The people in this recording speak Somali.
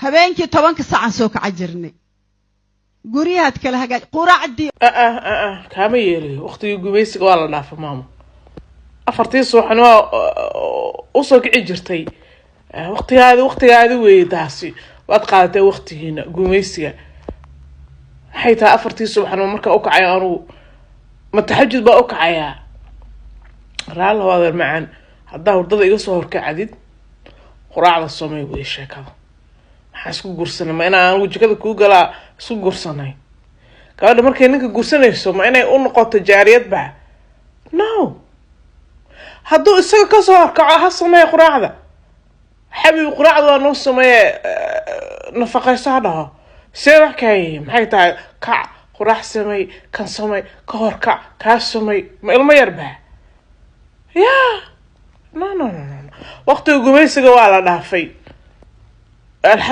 Habeenkii 10-ka saacaan soo kaca jirnay, guryahaad kala hagaaj, quraacdii. Ah ah, kaama yeelayo. Waqtigii gumaysiga waa la dhaafa, maamo. 4-tii subaxna waa usoo kici jirtay. Waqtigaadi, waqtigaadi weeye taasi, waad qaadatay waqtigiina gumaysiga. Maxay tahay 4-tii subaxnimo markaa u kacay? Anugu ma taxajud baa u kacayaa? Raalli adeer macaan, haddaa hurdada iga soo horkacdid, quraacda samey wey sheekada. Maxaa isku guursanay? Ma inaan anigu jikada kuu galaa isku guursanay? Gabadha markay ninka guursanayso, ma inay u noqoto jaariyad ba? No, hadduu isaga kasoo horkaco, ha sameeya quraacda. Xabiib, quraacda waa noo sameeye, nafaqayso ha dhaho. See wax kaay? Maxay tahay kac, quraac samey, kan samey, ka hor kac, kaa samey? Ma ilmo yar ba? Ya, no, no, no, no. Waqtiga gumaysiga waa la dhaafay, alxamdu.